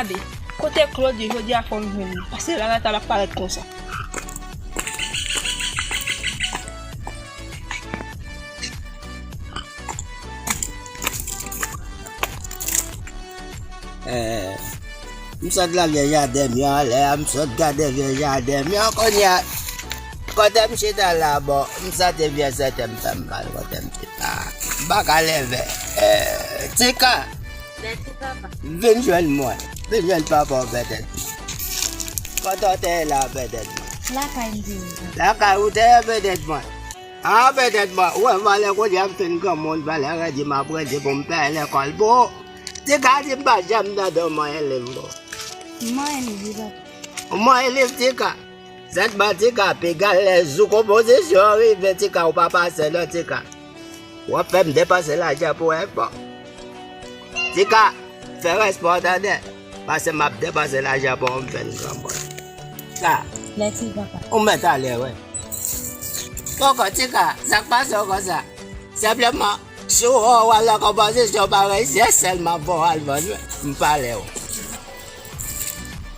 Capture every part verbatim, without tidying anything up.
Gade, kote Claude ye jodi a, fò m jwenn li. Paske Lanata p ap parèt konsa. Eh, m sot lage jaden m yo anlè a, m sot gade vye jaden m yo kounye a. Kote m chita la, bon, m santi vye sèten m fè m mal kote m chita. M pa ka leve. Eh, Tika, Bèti papa. Vin jwenn mwen. Vin jwenn papa w petèt. Kote w te ye la petèt mwen. Lakay m te ye. Lakay ou te ye petèt mwen. Ah, petèt mwen. Ou wè valè kounye a m fin granmoun, valè redi m ap redi pou m peye lekòl pou ou. Tika di m pa janm tande w manyen liv ou. M manyen liv wi papa. Ou manyen liv Tika. Sèlman Tika piga lè jou konpozisyon an rive Tika ou pa pase non Tika. W ap fè m depanse lajan pou w enfò. Tika, fè respè w tande. Paske m ap depanse lajan pou w m fè n granmoun. Sa, Mèsi papa. ou mèt ale wi. Poko Tika, sa k pase w konsa? Senpleman, si w wè w al nan konpozisyon pa reyisi, se sèlman bon w al vann wi. M pale w.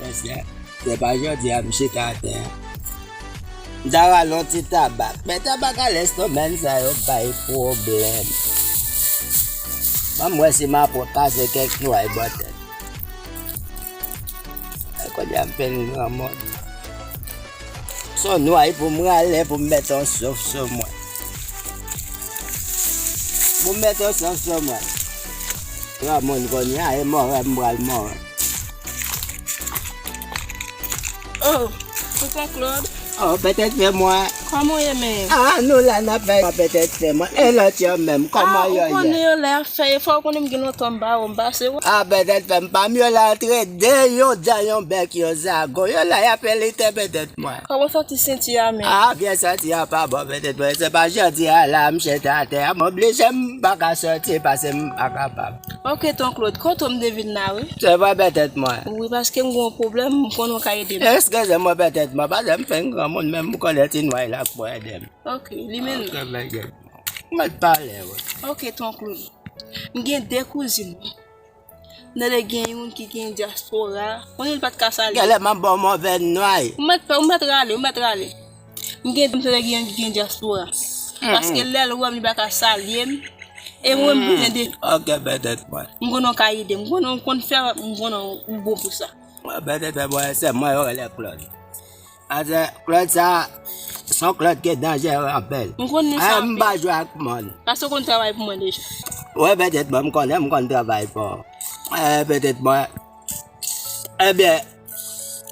Mesye, se pa jodi a m chita atè a. M ta rale yon ti tabak, men tabak a lestomèn sa yo bay pwoblèm. Ban m wè si m ap kase kèk nway bò tèt. E kounye a m fin granmoun. Se yon nway pou m rale pou m mete yon souf sou mwen. Pou m mete yon souf sou mwen. Granmoun kounye a, e mò m pral mò. Oh, tonton Claude. Oh, petèt fè mwen. Kòman w ye menm? Ah, nou la n ap fè petèt fè mwen. E lòt yo menm, kòman yo Ou konnen ye? Yo lè ap fè efò, ou konnen m gen lontan m pa wè w, m pase wè. Ah, petèt fè m pa m yo la antre de yon dan yon bèk yon zago. Yo la y ap elite petèt mwen. Kòman w santi senti a menm? Ah, byen santi a pa bon petèt mwen. Se pa jodi a la m chita atè a. M oblije m pa ka soti paske m pa kapab. Ok, tonton Claude, kontan m te vin la wi. Se vre petèt mwen. Wi, paske m gen yon pwoblèm, m konnen w ka ede m. Eskize mwen petèt mwen, paske m fin granmoun men m konnen ti nway la k pou ede m. Ok, li menm. Ok, men gen. Mwen t pale wi. Ok, tonton Claude. M gen de kouzin. Nan de gen youn ki gen dyaspora. Konnen li pa t ka salye. Genlè m ap ba w move nway. Ou mèt, ou mèt rale, ou mèt rale. M gen, m tande gen youn ki gen dyaspora. Paske lè l wè m, li pa ka salye m. E mwen, m bezwen de. Ok, petèt mwen. M konnen w ka ede m. M konnen w konn fè, m konnen w bon pou sa. Mwen petèt mwen, se mwen yo rele Claude. Atè, Claude sa, se yon Claude ki danjere anpil. M konnen sa M anpil. Pa jwe ak moun. Paske w konn travay pou mwen deja. Wi, petèt mwen, m konnen m konn travay pou ou. Eh, petèt mwen. Ebyen,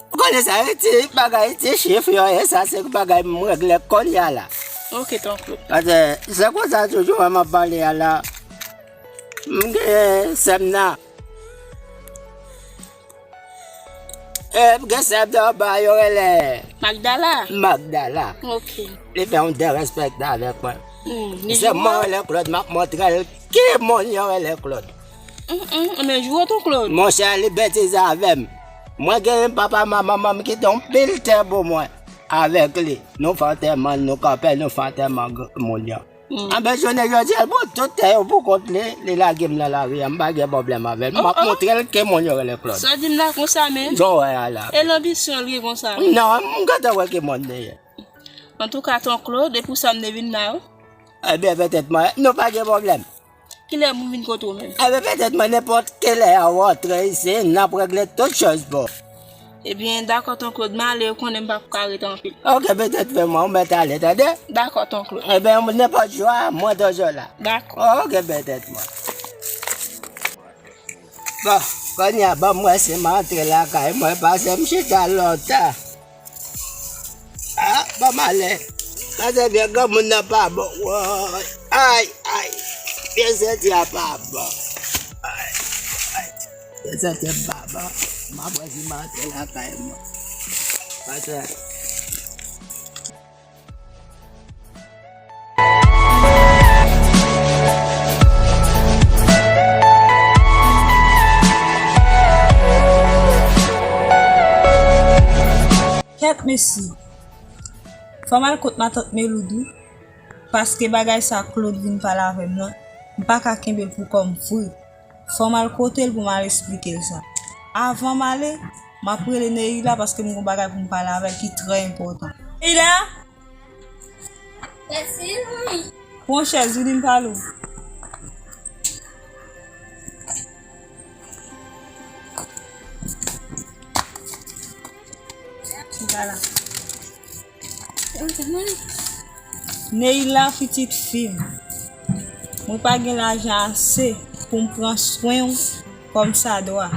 ou konnen sa, e ti bagay, ti chif yo, e sa se bagay m regle kounye a la. Ok, tonton Claude. Paske se konsa toujou m ap pale a la. M gen sè m nan. E m gen sè m nan anba yo rele Magdala. Magdala. Ok. Li fè yon derespèkte avèk mwen. Hmm, li Se jou mwen an. Rele Claude, m ap montre l ki moun yo rele Claude. Mm, mm, men jou an tonton Claude. Monchè, li betize avè m. Mwen gen papa m ak manman m ki te yon pil tè pou mwen. Avèk li, nou fè antèman, nou kanpe, nou fè antèman gr- moun yo. Anben, jounen jodi a, l pran tout tè yo pou kont li, li lage m nan lari a, m pa gen pwoblèm avè l. M ap montre l ki moun yo rele Claude. Sa w di m la konsa, men. Jan w wè a la. E lanbisyon l gen konsa. Non, m gentan wè ki moun li ye. Antouka, tonton Claude, e pou sa m te vin la, wi. Ebyen, petèt mwen, nou pa gen pwoblèm. Kilè m vin kote w menm? Ebyen, petèt mwen, nenpòt kilè a w antre isi, n ap regle tout choz pou ou. Ebyen, dakò, tonton Claude, m ale, ou konnen m p ap ka ret anpil. Ok, petèt fè mwen, ou mèt ale, tande? Dakò, tonton Claude. Ebyen, nenpòt jou a, mwen toujou la. Dakò. Ok, petèt mwen. Bon, kounye a, ban m wè si m antre lakay mwen, paske m chita lontan. Ah, ban m ale. Paske vye granmoun nan pa bon. Woy. Ay, ay. Vye senti a pa bon. Ay, ay. Vye senti a pa bon. M ap wè si m antre lakay mwen. Paske Kèt mesye, fò m al kot matant Meloud wi, paske bagay sa Claude vin pale avè m nan, m pa ka kenbe l pou kò m vre. Fò m al kote l pou m al esplike l sa. Avan m ale, m ap rele Neila paske m gen yon bagay pou m pale avè l ki trè enpòtan. Neila! Mèsi, manmi. Pran chèz, vini m pale w. Chita la. Neila, pitit fi m, mwen pa gen lajan ase pou m pran swen w kòm sa dwa.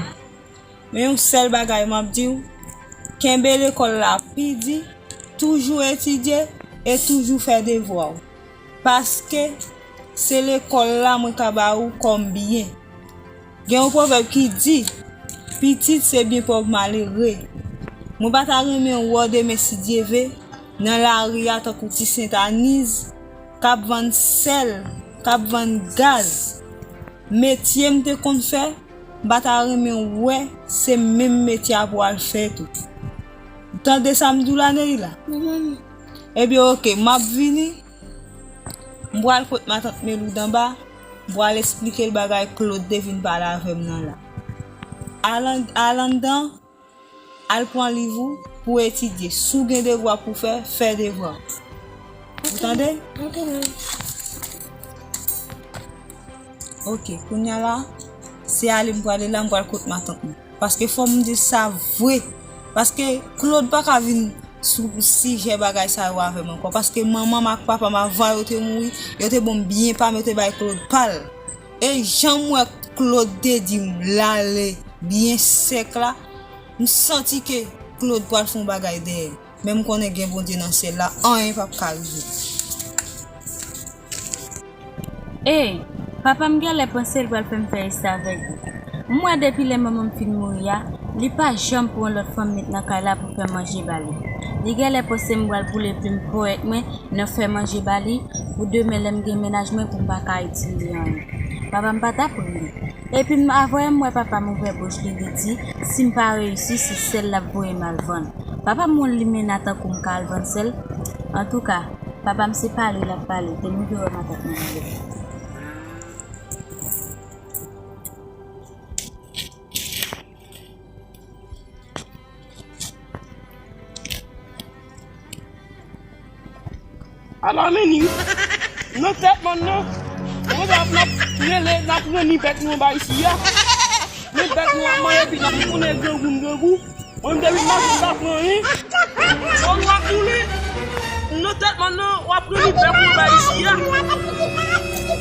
Men yon sèl bagay m ap di w, kenbe lekòl la pi di, toujou etidye e toujou fè devwa w. Paske se lekòl la mwen ka ba ou kòm byen. Gen yon pwovèb ki di, pitit se byen pòv malere. Mwen pa ta renmen wè w demen si Dye ve, nan lari a tankou ti Sentaniz, k ap vann sèl, k ap vann gaz. Metye m te konn fè, m pa ta renmen wè se menm metye a pou w al fè tou. Ou tande sa m di w la, Neila? Wi, manmi. Ebyen, oke, m ap vini. M pral kot matant Meloud anba. M pral esplike l bagay Claude te vin pale avè m nan la. Al an-, al anndan, al pran liv ou pou w etidye. Si w gen devwa pou w fè, fè devwa w. Ou tande? Oke, manmi. Oke, kounye a la, se ale m prale la, m pral kot matant mwen. Paske fò m di sa vre. Paske Claude pa ka vin sou sijè bagay sa yo avè m ankò. Paske manman m ak papa m, avan yo te mouri, yo te ban m byen pa m, yo te bay Claude pa l. E jan m wè Claude te di m l ale byen sèk la, m santi ke Claude pral fè yon bagay dèyè m. Men m konnen gen Bondye nan syèl la, anyen p ap ka rive. Ey, papa m genlè panse l pral fè m fè restavèk. M wè depi lè manman m fin mouri a, li pa janm pran lòt fanm met nan kay la pou fè manje ba li. Li genlè panse m pral boule plim ponyèt mwen nan fè manje ba li, pou demen lè m gen mennaj mwen pou m pa ka itil li anyen. Papa m pa t ap ri. Epi m, avan m wè papa m ouvè bouch li, li di, si m pa reyisi, se sèl l ap voye m al vann. Papa m yon limena tankou m ka al vann sèl. Antouka, papa m se pale l ap pale, te m rive wè matant mwen nan lekòl. Ala men ni. Nan tèt mòn nan. Mwen sa n ap rele, n ap ranni bèt nou anba isi a. Men bèt nou ap manje epi n ap tounen grangou n grangou. Mwen m depi mache m pa pran anyen. Sa w ap boule. Nan tèt mòn nan, w ap ranni bèt nou anba isi a.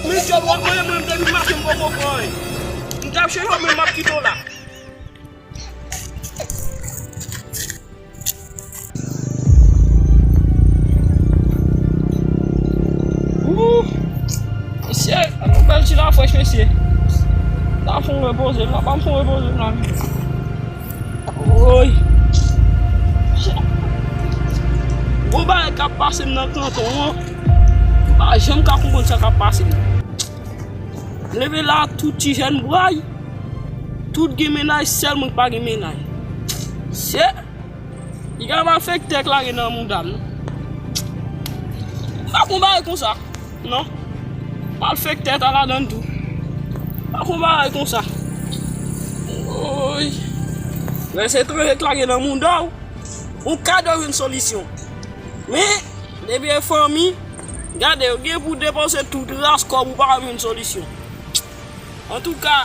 Men djòl w ap manje mwen m depi mache m poko pran anyen. M t ap chèche w men m ap kite w la. Ooh, mesye, an nou bèl ti lafrèch, mesye. La fon repoze, la pa m fon repoze, la. Woy. Gwo bagay k ap pase m nan kanton an. M pa janm ka konprann sa k ap pase m. Leve la, tout ti jèn bway. Tout gen mennaj, sèl mwen k pa gen mennaj. Se, piga malfektè k lage nan mouda m. M pa konn bagay konsa. Non. Malfektè ta ladan l tou. M pa konn bagay konsa. Woy. Lè se tranje k lage nan mouda w, ou ka dwe jwenn solisyon. Men, depi e fanmi, gade, ou gen pou depanse tout ras kòb ou pa ka jwenn solisyon. Antouka,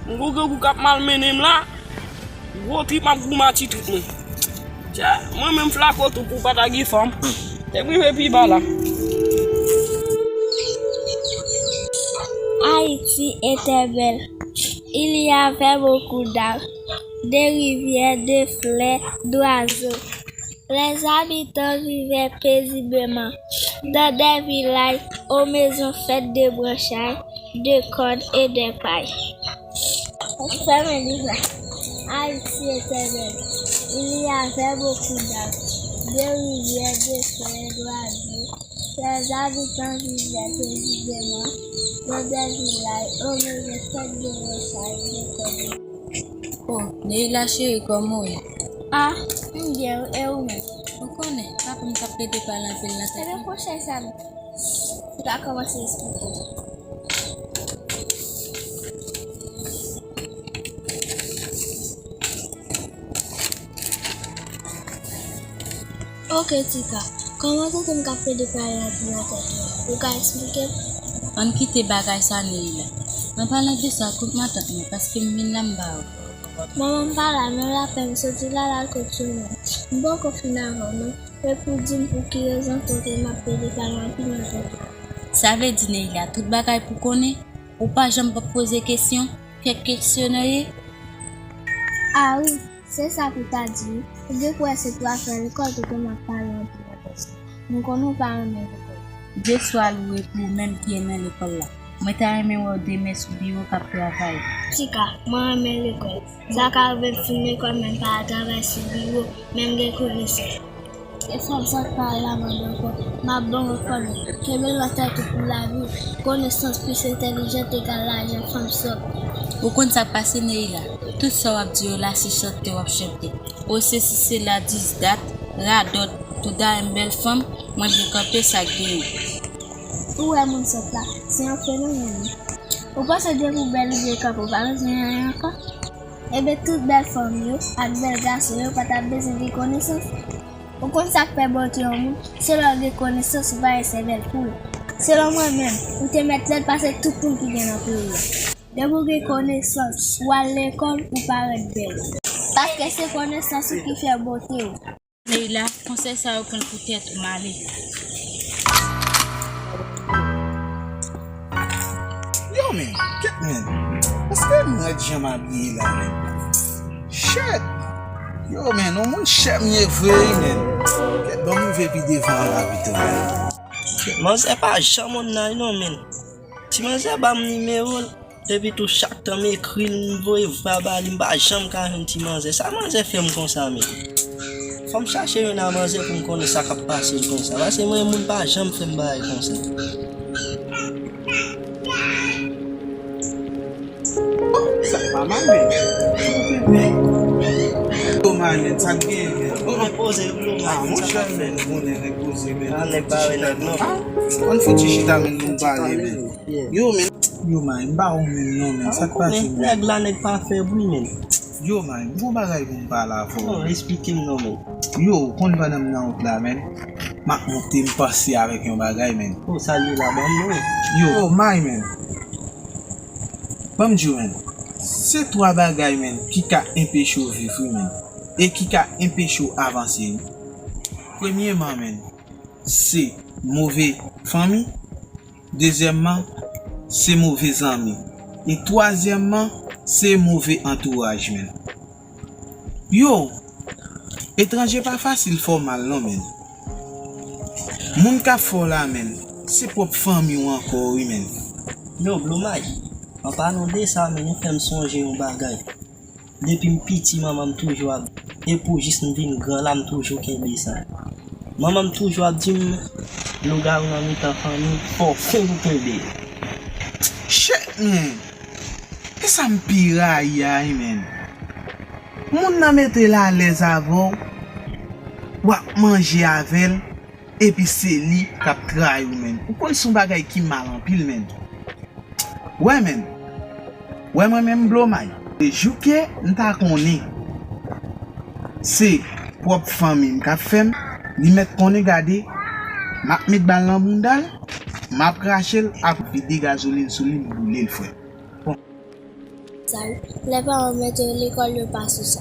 m gon grangou k ap malmennen m la, gwo trip m ap goumen ak ti trip mwen. Tja, mwen menm flako tou pou pa ta gen fanm. Te m rive pi ba la. Haïti était belle. Il y avait beaucoup d'arbres, de rivières, de fleurs, d'oiseaux. Les habitants vivaient paisiblement dans des villages aux maisons faites de branchages, de cordes et de paille. Fermez le livre. Haïti était belle. Il y avait beaucoup d'arbres, de rivières, de fleuves, d'oiseaux. Les habitants vivaient paisiblement dans des villages aux maisons faites de branchages, de cordes. Oh, Neila cheri, kòman w ye? Ah, m byen, e ou menm? Ou konnen, papa m t ap plede pale anpil nan tèt mwen. Ebyen, pwochen sa m va kòmanse esplike w. Ok, Tika. Kòman tante m k ap plede pale anpil nan tèt mwen? Ou ka eksplike m? Ann kite bagay sa, Neila. An palan de sa, koute matant mwen, paske m vin la m ba ou. Manman m pa la, men l apèn soti la, l al kot sou mwen. M poko fin avè w, non. Se pou w di m pou ki rezon tante m ap plede pale anpil nan tèt ou. Sa vle di, Neila, tout bagay pou konnen? Ou pa janm p ap poze kesyon? Kèk kesyon nan ye? A wi, se sa pou ta di wi. Ou gen pou wè se pou afè lekòl tante m ap pale anpil nan tèt ou. M konnen w pa renmen lekòl. Jeswa louwe pou ou menm ki renmen lekòl la. Mwen ta renmen wè w demen sou biwo k ap travay. Tika, mwen renmen lekòl. Sa ka rive m fin lekòl men m pa al travay sou biwo, men m gen konesans. E fòm sa k pa al la mande ankò. M ap ban w fòm yo. Kenbe l nan tèt ou pou lavi. Konesans plis entèlijans egal lajan, fanm sòt. Ou konn sa k pase, Neila? Tout sa w ap di yo la se chante w ap chante. O sesi sela, dis dat, radòt, touda yon bèl fanm, mwen byen kanpe sa k genyen. Ou wè moun sòt la, se yon fenomèn wi. Ou panse depi w bèl ou byen kanpe, ou pa bezwen anyen ankò? Ebyen tout bèl fanm yo ak bèl gason yo pa t ap bezwen gen konesans. Ou konn sa k fè bote yon moun? Se lè w gen konesans, ou pa gen sèvèl poul. Selon mwen menm, ou te mèt lèd pase tout moun ki gen nan peyi a. Depi w gen konesans, w al lekòl, ou parèt bèl. Paske se konesans ou ki fè bote w. Neila, konsèy sa yo pran l pou tèt ou, m ale. Yo, men, kèt, men. Èske m rèd jan m abiye la, men? Shit! Yo, men, yon moun chè m ye vre, wi, men. Kèt, ban m rive pi devan an la, pito, men. Manzè pa janm online non, men. Ti manzè ban m nimewo l. Epi tou, chak tan m ekri l, m voye vwa ba li, m pa janm ka jwenn ti manzè. Sa manzè fè m konsa, men? Fò m chache youn a manzè pou m konnen sa k ap pase l konsa. Paske mwen, moun pa janm fè m bagay konsa. Sa pa mal, men. Yo, man, men, sa k genyen, men? Repoze, repoze. Ah, monchè, men, bonè, repoze, men. Ah, nèg pa wè nèg, non. Ah, ann fouti chita, men, pou n pale, men. Yo, men. Yo, man, m pa wè w menm, non, men. Sa k pase, men? Nèg la, nèg pa fè bri, men. Yo, man, m gon bagay pou m pale avè w. Non, eksplike m, non, men. Yo, ou konn pandan m nan wout la, men. M ap monte, m panse avèk yon bagay, men. Oh, sa l ye la, ban m, non. Yo, may, men. Ban m di w, men. Se twa bagay, men, ki ka enpeche w viv, wi, men. E ki ka enpeche w avanse, wi. Premyeman, men, se move fanmi. Dezyèmman, se move zanmi. E twazyèmman, se move antouraj, men. Yo, etranje pa fasil fè w mal non, men. Moun k ap fè w la, men, se pwòp fanmi w ankò, wi, men. Yo, Blomay, an palan de sa, men, ou fè m sonje yon bagay. Depi m piti, manman m toujou ap, e pou jis m vin gran la, m toujou kenbe sa. Manman m toujou ap di m, lougawou nan mitan fanmi, fò w fenk ou kenbe. Shit, men! E sa m pi rayi a, wi, men. Moun nan mete l alèz avè w, w ap manje avè l, epi se li k ap trayi w, men. Ou konn se yon bagay ki mal anpil, men. Wè, men. Wè mwen menm, Blomay. Se jou ke m ta konnen se pwòp fanmi m k ap fè m, li mèt konnen, gade, m ap met bal nan bounda l, m ap rache l, ap vide gazolin sou li, m boule l, frè. Sa wi, lè paran w mete w lekòl, yo pa sou sa.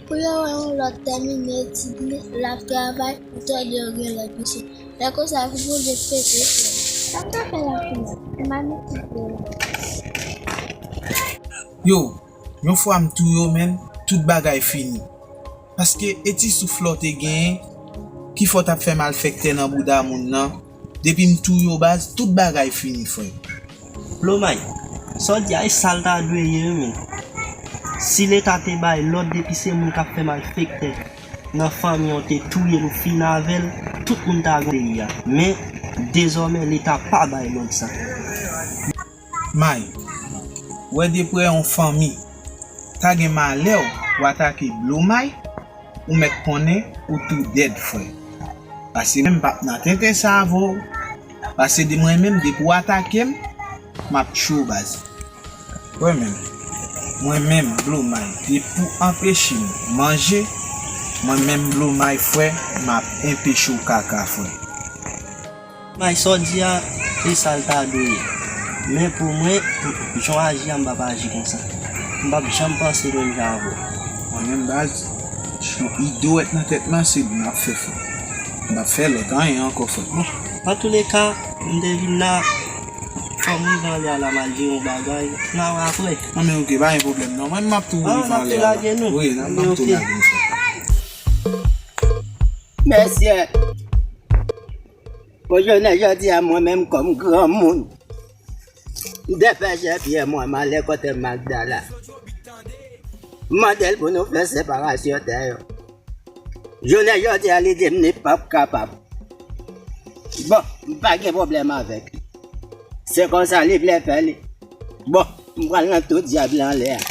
Pou yo wè yon lòt tèmine etid li, l ap travay, ou tande yo gen lòt misye. Lè konsa, fouboule pete, frè. Sa m ta fè la kounye a? M pa mete pye la. Yo, yon fwa m tou yo, men, tout bagay fini. Paske e ti souf la w te genyen, ki fè w t ap fè malfektè nan bouda moun nan, depi m tou yo baz, tout bagay fini, frè. Blomay, sa w di a, e sa l ta dwe ye, wi, men. Si Leta te bay lòd, depi se moun k ap fè malfektè nan fanmi an, te touye l ou fin avè l, tout moun ta gon peyi a. Men, dezòmè, Leta pa bay lòd sa. May, wè deprè yon fanmi ta gen malè w atake Blomay, ou mèt konnen ou tou dèd, frè. Pase menm m p ap nan tenten sa avè w. Pase de mwen menm, depi w atake m, m ap tchwe w, baz. Wè menm, mwen menm, Blomay, depi w anpeche m manje, Mwen menm Blue Mike frè, m ap enpeche w kaka frè. Mike, sa w di a, e sa l ta dwe ye. Men pou mwen, jan w aji a, m p ap aji konsa. M p ap janm panse menm jan avè w. Mwen menm baz, jan ide w ret nan tèt mwen, se m ap fè frè. M p ap fè lòt anyen ankò frè. Bon, antouleka, m te vin la, fò m rive anlè a la, m al jere yon bagay. N a wè apre. Non men oke, pa gen pwoblèm non. Mwen m ap tou rive anlè a la. Wi, n ap tou lage m frè. Mesye, pou jounen jodi a, mwen menm kòm granmoun, m te fè jan pye mwen, m ale kote Magdala. M mande l pou nou fè separasyon tè yo. Jounen jodi a, li di m li p ap kapab. Bon, m pa gen pwoblèm avèk li. Se konsa li vle fè li. Bon, m pral nan tou dyab la anlè a.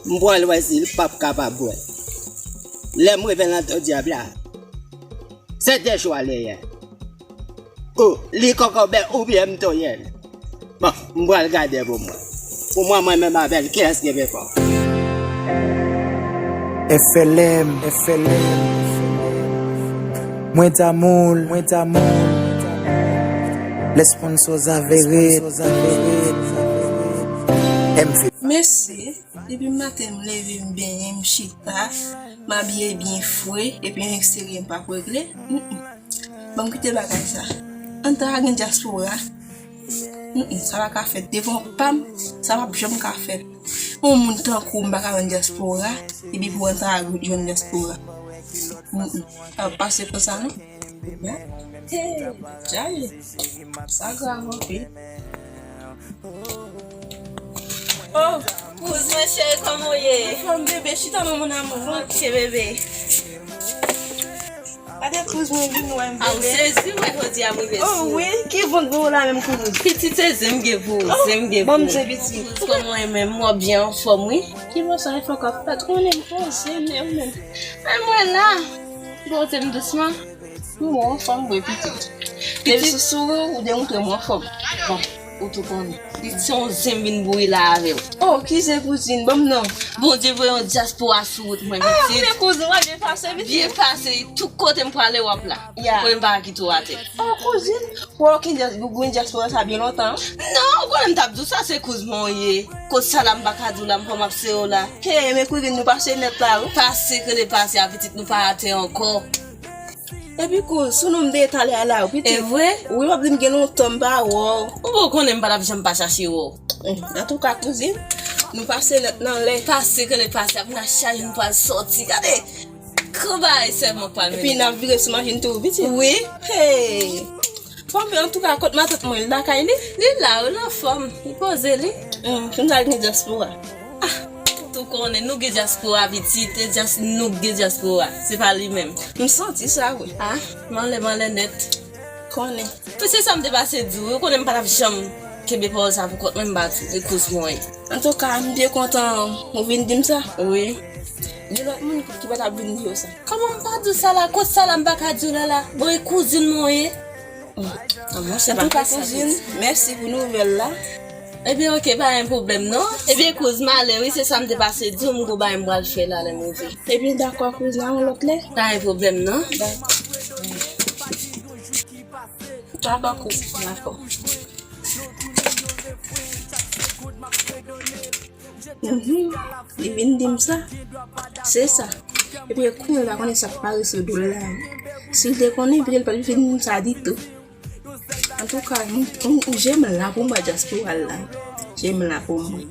M pral wè si l p ap kapab wè. Lè m rive nan tou dyab la, se de chwa li ye. Ou li kokobe oubyen m touye l. Bon, m pral gade pou mwen. Pou mwen, mwen menm avè l, kiyès ki pi fò? F L M, F L M. Mwen damou l, mwen damou l. Les sponsors avérés. M V. Mesye, depi maten m leve, m benyen, m chita, m abiye byen fre, epi yon eksterye m p ap regle. Mm, mm. Ban m kite bagay sa. Ann ta gen dyaspora. Mm, mm, sa pa ka fèt. Devan pa m, sa p ap janm ka fèt. Yon moun tankou m pa ka jwenn dyaspora, epi pou ann ta jwenn dyaspora. Mm, mm. Sa p ap pase konsa non. Hey, djay. Sa grav anpil. Oh, kouz mwen cheri, kòman w ye? Anfòm bebe, chita non mon amour. Ok bebe. Gade kouz mwen vin wè m bebe. A, ou sezi wè jodi a m rive sou ou. Oh wi, ki vant mwen la menm kouz? Pitit se zen m gen pou ou, zen m gen pou ou. Ban m zen pitit. Kouz, kòman w ye menm? W ap byen anfòm wi. Ki bò sa efò k ap fèt? Konnen m poze menm menm. Men mwen la. Poze m dousman. Wi, mwen anfòm vre pitit. Depi sou souri w, ou demontre mwen anfòm. Bon, ou tou konnen. Li se yon zen m vin boure la avè w. Oh, ki zen kouzin? Ban m non. Bondye voye yon dyaspora sou wout mwen pitit. Ah, men kouzin, w ap byen pase pitit. Byen pase, tout kote m prale w ap la. Ou konnen m pa ka kite w atè. Oh, kouzin, w okenn dyaspora sa byen lontan. Non, ou konnen m t ap di w sa se kouz mwen w ye. Kot sa la m pa ka di w la, m fò m ap sere w la. Hey, men kouzin, nou pase nèt la wi. Pase, kele pase a pitit, nou pa atè ankò. Epi kouz, sou non m te ye talè a la wi pitit. E vre? Wi, w ap di m gen lontan m pa wè w. Ou poko konnen m pa t ap janm pa chache wè w. Antouka kouzin, nou pase nèt nan lè. Pase kele pase, ap nan chaje nou pral sòti. Gade! Gwo bagay sèlman k pral mennen. Epi n ap vire sou machin tou wi pitit. Wi. Hey! Fò m wè antouka kot matant mwen, li lakay li? Li la wi, l anfòm. Li poze li. Hmm, konn sa l gen dyaspora. Ah, tou konnen nou gen dyaspora pitit, e dyas-, nou gen dyaspora. Se pa li menm. M santi sa wi. Ah, m anlè, m anlè nèt. Konnen. Wi, se sa m te pase di w wi, ou konnen m pa t ap janm kenbe pawòl sa pou kont mwen, m pa di w, e kouz mwen. Antouka, m byen kontan ou vin di m sa. Wi. Gen lòt moun ki pa t ap vin di w sa. Kòman m pa di w sa la? Kot sa la m pa ka di w la la? Bon, e kouzin mwen w ye. Antouka kouzin, mèsi pou nouvèl la. Ebyen oke, pa gen pwoblèm non. Ebyen kouz, m ale wi, se sa m te pase di w, m gon bagay m pral fè la lè m rive. Ebyen dakò kouz, nan yon lòt lè. Pa gen pwoblèm non. Dakò. Dakò kouz, dakò. Mhm. Li vin di m sa. Se sa. Epi kounye a l pa konnen sa k pare sou do l la. Si l te konnen, petèt l pa t vin di m sa ditou. Antouka, m, m, je m la pou m wè dyaspora la. Je m la pou mwen.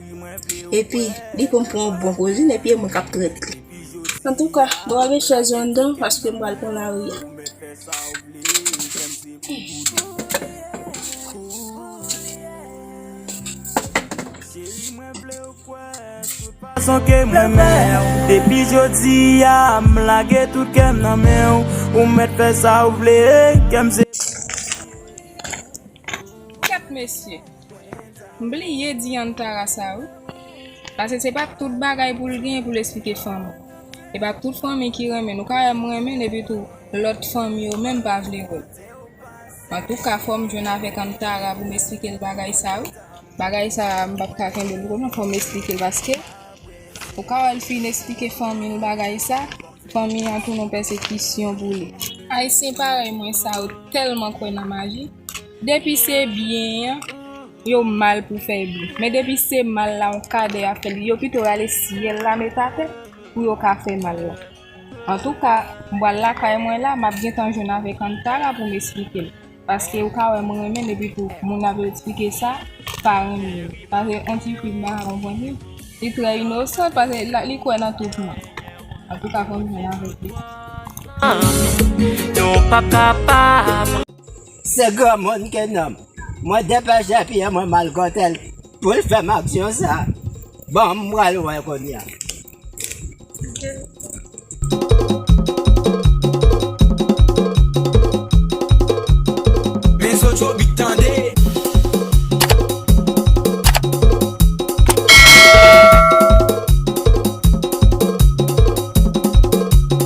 Epi, li pran m pou yon bon kouzin, epi e mwen k ap trete li. Antouka, bon, ap chèz yo anndan, paske m pral pran lari a. Fason ke m renmen w, depi jodi a, m lage tout kè m nan men w. Ou mèt fè sa w vle, kè m se. Kèt mesye, m bliye di Antara sa wi. Paske se pa tout bagay pou l genyen pou l esplike fanmi. E pa tout fanmi ki renmen l. Ou ka wè m renmen l epi tou lòt fanmi yo menm pa vle wè l. Antouka, fò m jwenn avèk Antara pou m esplike l bagay sa wi. Bagay sa a, m p ap ka kenbe l pou mwen, fò m esplike l paske ou ka wè l fin esplike fanmi l bagay sa, Fanmi an tounen yon pèsekisyon pou li. Ayisyen parèy mwen sa yo tèlman kwè nan maji. Depi se byen an, yo mal pou fè byen. Men depi se mal la, yon kadè y ap fè l, yo pito rale syèl la met atè pou yo ka fè mal la. Antouka, m pral lakay mwen la, m ap gentan jwenn avèk Antara pou m esplike l. Paske ou ka wè m renmen l, epi tou, moun ap esplike sa, pa renmen l. Paske yon ti fi m pa ka konprann li. Li trè inosan, paske la, li kwè nan tout moun. Antouka, fò m jwenn avèk li. Nou p ap kapab. Se granmoun ki nonm. Mwen depeche epi mwen mal kote l pou l fè m aksyon sa. Bon, m pral wè kounye a. Men Zozo bit tande.